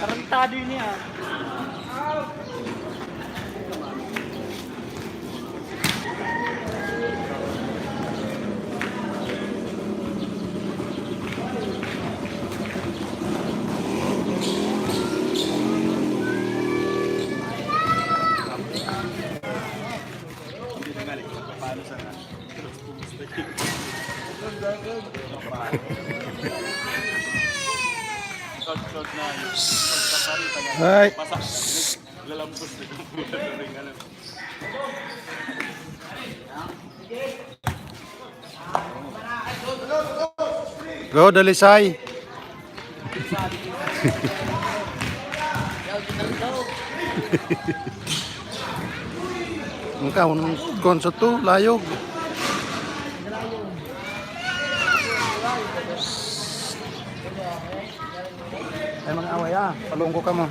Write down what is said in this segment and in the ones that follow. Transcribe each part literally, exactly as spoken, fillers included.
Tarantado yun yan. Ay. Go, Dalisay. Ang kahon, konso to, layog. Ay, mga away, ah. Palungko ka mo.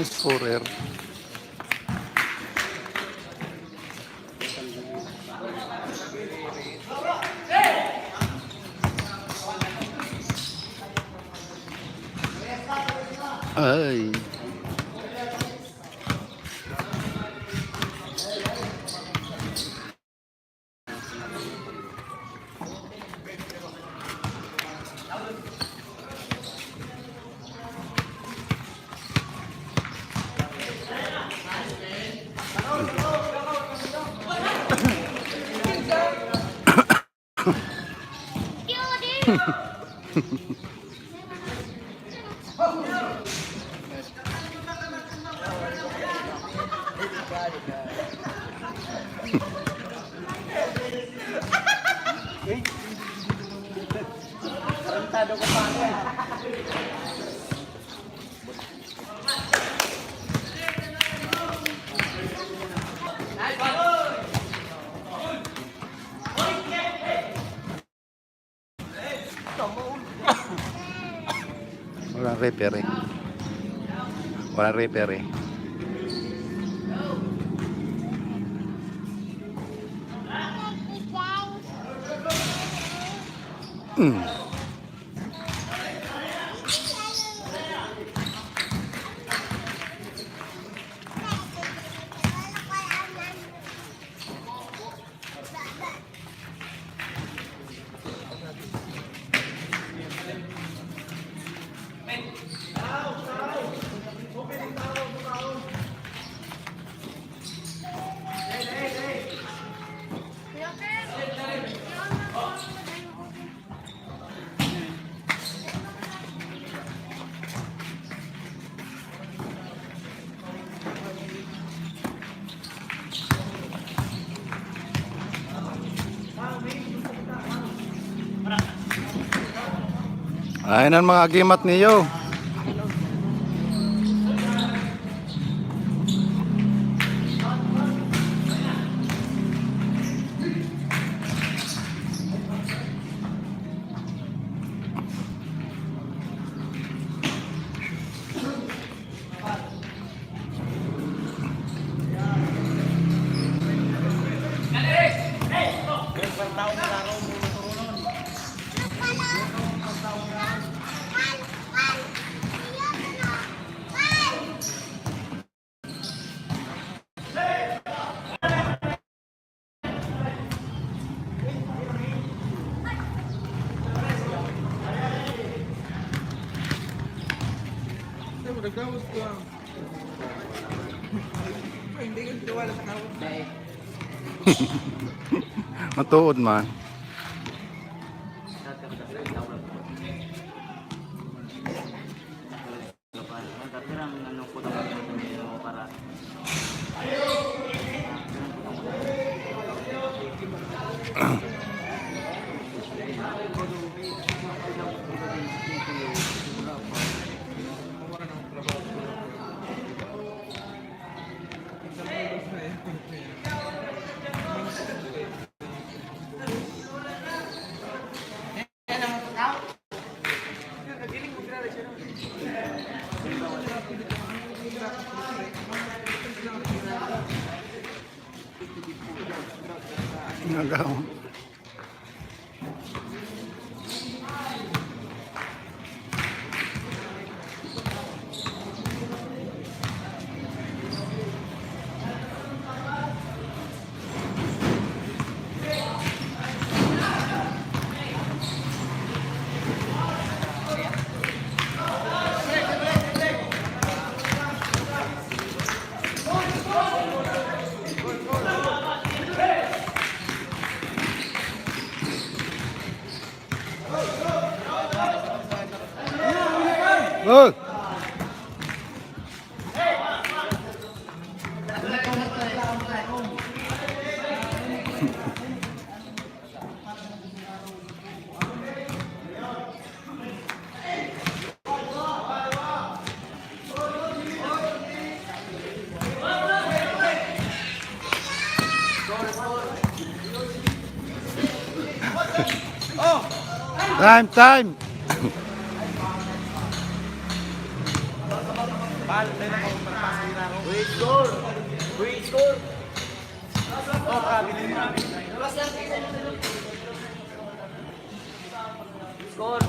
Scorer. Ay. Tarantado ka pa. Walang referee. Walang referee. Mm. Ayan ang mga agimat niyo. Matuod man. Nagaw. Oh! Time, time! Bal, may nakakumpara pa sa Inaro. Great score! Great score! Oh, grabe na yun. Score!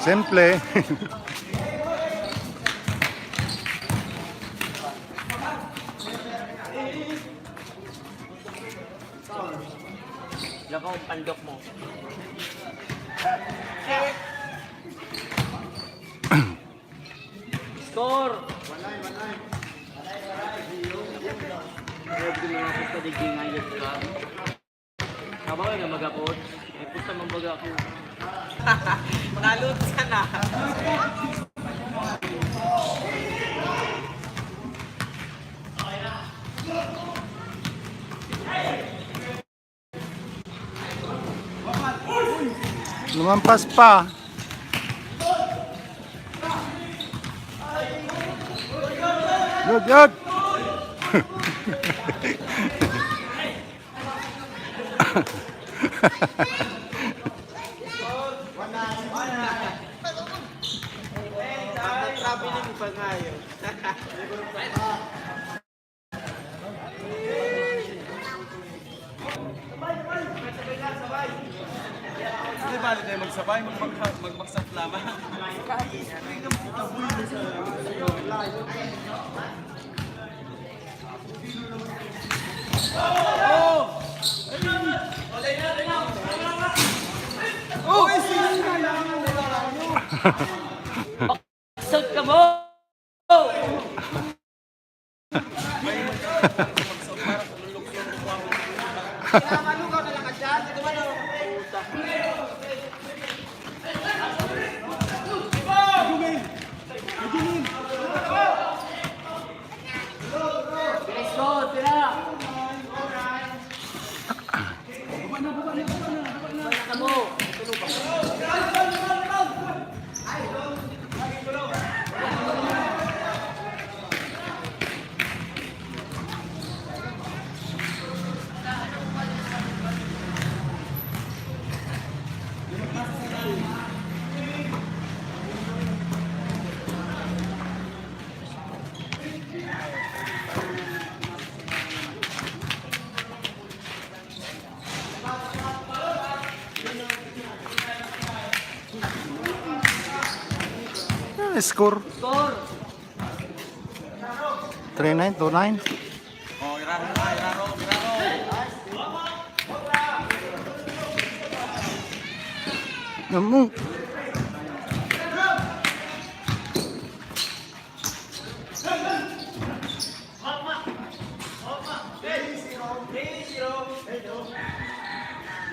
Simple. Lakaw ang pandok mo. Score! Huwag din mga pusta, di gingayot ka. Kabaw na mag-apod. May pusta mang baga ako. Nalut sana. Lumampas pa. Yun, yun. Traveling pa ngayon. Di ba, tayo magsabay, magbagsak, magbagsak lamang. Oh! Oh! Sot ka mo! Ah, score. Three nine, two nine. Oh, iraro na, iraro, iraro. Namu.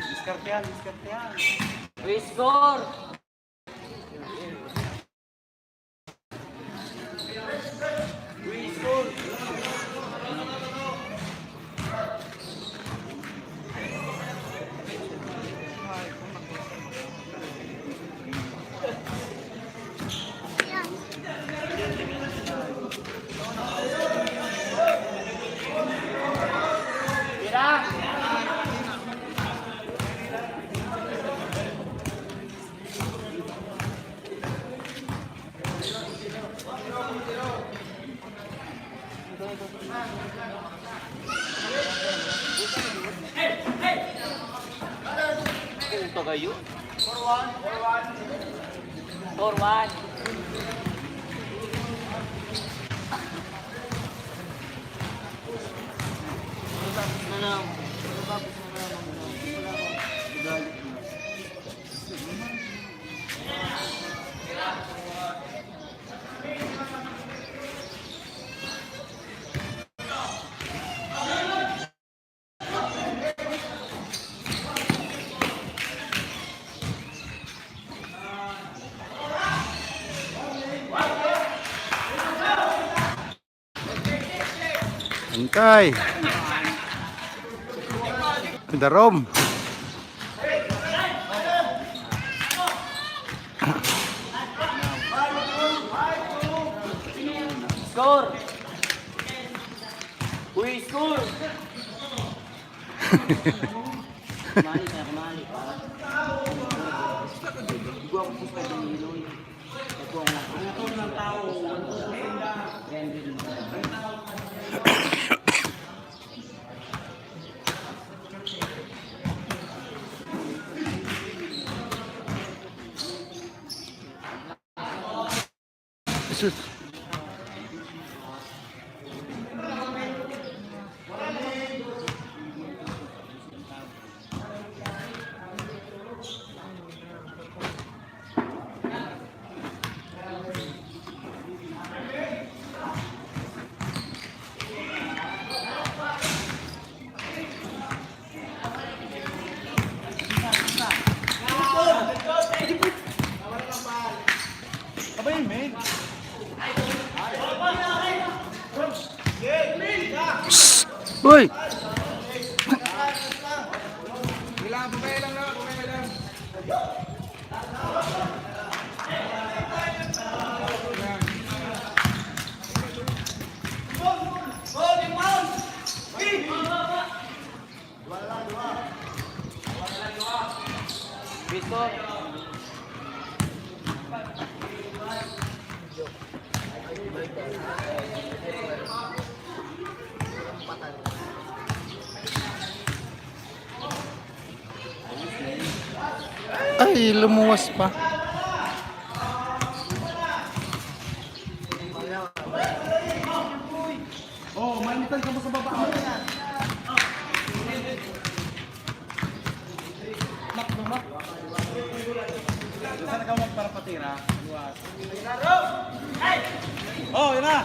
Diskartehan, diskartehan. We score! Puta kayo. Four one. Antay. Darom. Score! Uy, score! Kumali ka, kumali ka. Gua ko sa Danilo. Ito ang tao. Sus. Abay, men. Uy! Kailangan, bumaya lang na, bumaya lang. Ay, lumuwas pa. Oh, manitan ka mo sa baba. Nak, nak. Saan ka magparapatira? Luwas. Oh, yun na.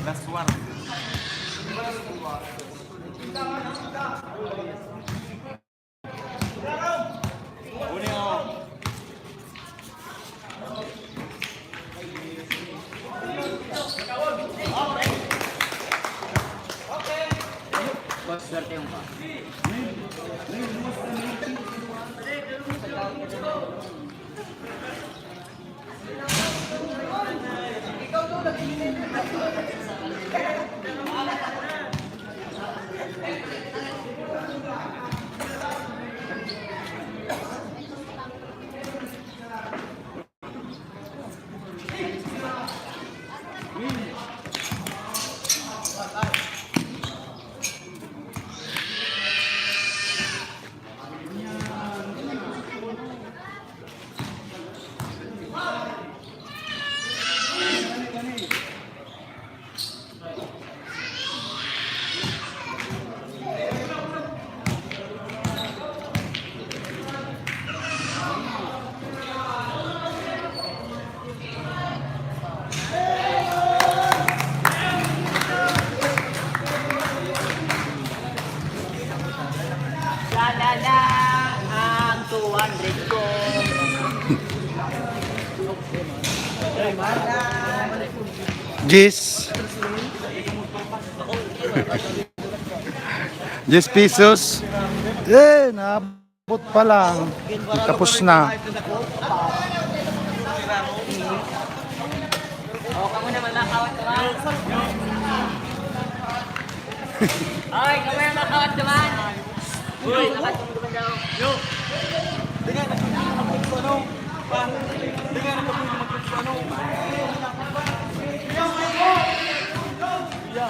Last one. Swerte yung pa. Lalala, ang two hundred ko. Jis. Jis pesos. Eh, naabot pa lang. Tapos na. Oh, kamo na, malakawat naman. Ay, kamo na, malakawat naman. Uy, nakatulog naman daw. Yo. Di nga, nagpapalibot ko, ano? Pa, di nga, nagpapalibot ko, ano? Yo.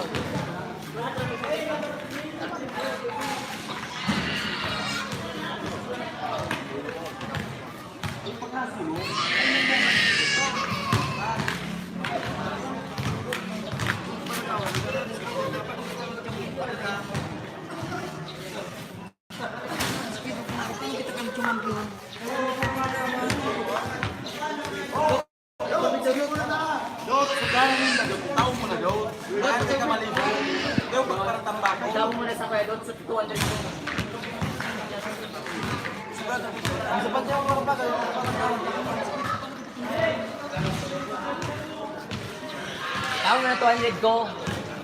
Ako na two hundred ko.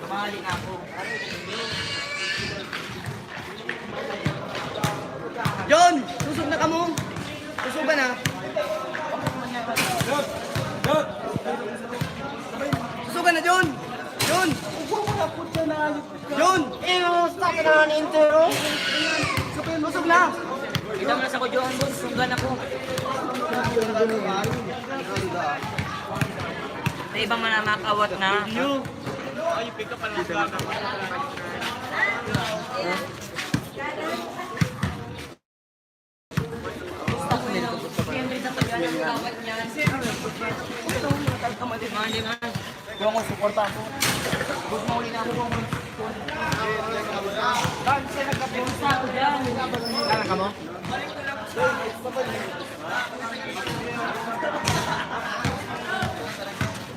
Pamali na ako. John, susog na kamo. Susugan na. Susugan na, John. John. John. Eh, oh, stop na ni Intero. Susog na. Kita mo na sa ko, John. Susugan ako. Sa ibang mga makawat na. Kung ako, suporta ako. Good morning ako. Saan ka mo?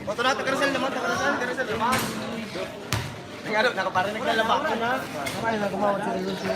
Oto na, taga Rizal naman, taga Rizal, taga Rizal naman. Ang ano, nakapara, naglalaba ka na. Ay, nagumawat sa ilusyo.